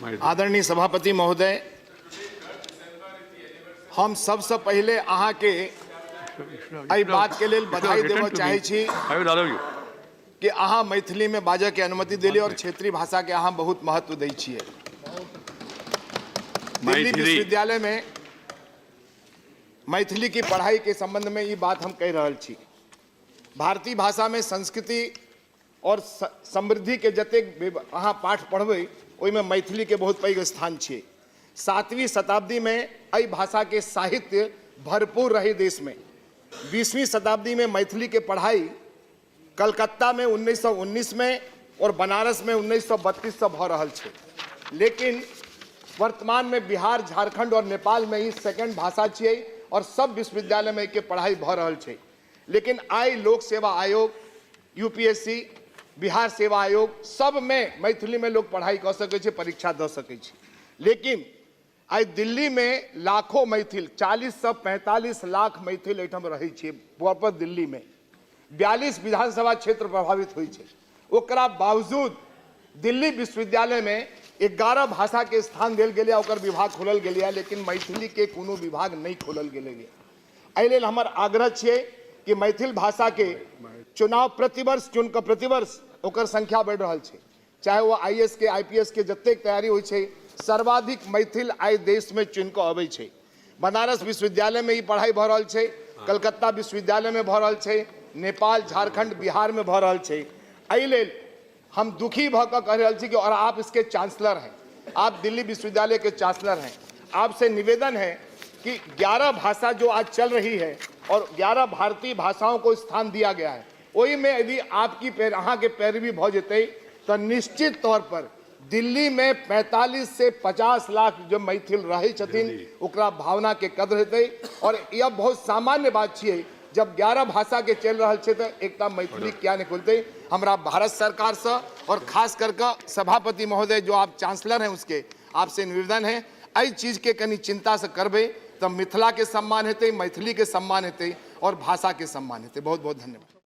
आदरणीय सभापति महोदय, हम सबसँ पहिले अहाँके एहि बातके लेल बधाई देबऽ चाहै छी I will allow you. कि अहाँ मैथिलीमे बाजऽके अनुमति देलियै और क्षेत्रीय भाषाके अहाँ बहुत महत्व दै छियै। दिल्ली मैथिली। विश्वविद्यालय में मैथिली की पढ़ाई के संबंध में ई बात हम कहि रहल छी। भारतीय भाषा में संस्कृति और समृद्धि के जतेक अहाँ पाठ पढ़बै ओहिमे मैथिली के बहुत पैघ स्थान छै। 7वीं शताब्दी में एहि भाषा के साहित्य भरपूर रही देश में। 20वीं शताब्दी में मैथिली के पढ़ाई कलकत्ता में 1919 में और बनारस में 1932 से भऽ रहल छै। लेकिन वर्तमान में बिहार, झारखंड और नेपाल में ही सेकेंड भाषा छियै और सब विश्वविद्यालय में एहिके पढ़ाई भऽ रहल छै। लेकिन आइ लोक सेवा आयोग, यूपीएससी, बिहार सेवा आयोग सब में मैथिली में लोग पढ़ाई कऽ सकै छै, परीक्षा दऽ सकै छै। लेकिन आइ दिल्ली में लाखों मैथिल, 40 से 45 लाख मैथिल एहिठाम रहै छै। प्रॉपर दिल्ली में 42 विधानसभा क्षेत्र प्रभावित होइ छै। ओकरा बावजूद दिल्ली विश्वविद्यालय में 11 भाषा के स्थान देल गेलै, ओकर विभाग खोलल गेलै, लेकिन मैथिली के कोनो विभाग नहीं खोलल गेलै। एहि लेल हमर आग्रह छियै कि मैथिल भाषा के चुनाव प्रतिवर्ष चुन कऽ प्रतिवर्ष ओकर संख्या बढ़ि रहल छै। चाहे वो आईएएस के, आईपीएस के जतेक तैयारी होइ छै, सर्वाधिक मैथिल आइ देश में चुनि कऽ अबै छै। बनारस विश्वविद्यालय में ई पढ़ाई भऽ रहल छै, कलकत्ता विश्वविद्यालय में भऽ रहल छै, नेपाल, झारखंड, बिहार में भऽ रहल छै। एहि लेल हम दुखी भऽ कऽ कहि रहल छी कि और आप इसके चांसलर हैं, आप दिल्ली विश्वविद्यालय के चांसलर हैं, आपसे निवेदन है कि 11 भाषा जो आज चल रही है और 11 भारतीय भाषाओं को स्थान दिया गया है, ओहिमे यदि आपकी पैर, अहाँके पैरवी भऽ जेतै तऽ निश्चित तौर पर दिल्ली में 45 से 50 लाख जो मैथिल रहै छथिन ओकरा भावना के कदर हेतै। और यह बहुत सामान्य बात छियै, जब 11 भाषा के चलि रहल छै तऽ एकटा मैथिली किया नहीं खुलतै। हमरा भारत सरकार से और खास करके सभापति महोदय जो आप चांसलर हैं उसके, आपसे निवेदन है एहि चीज के कनि चिंता से करबै तऽ मिथिला के सम्मान हेतै, मैथिली के सम्मान हेतै और भाषा के सम्मान हेतै। बहुत बहुत धन्यवाद।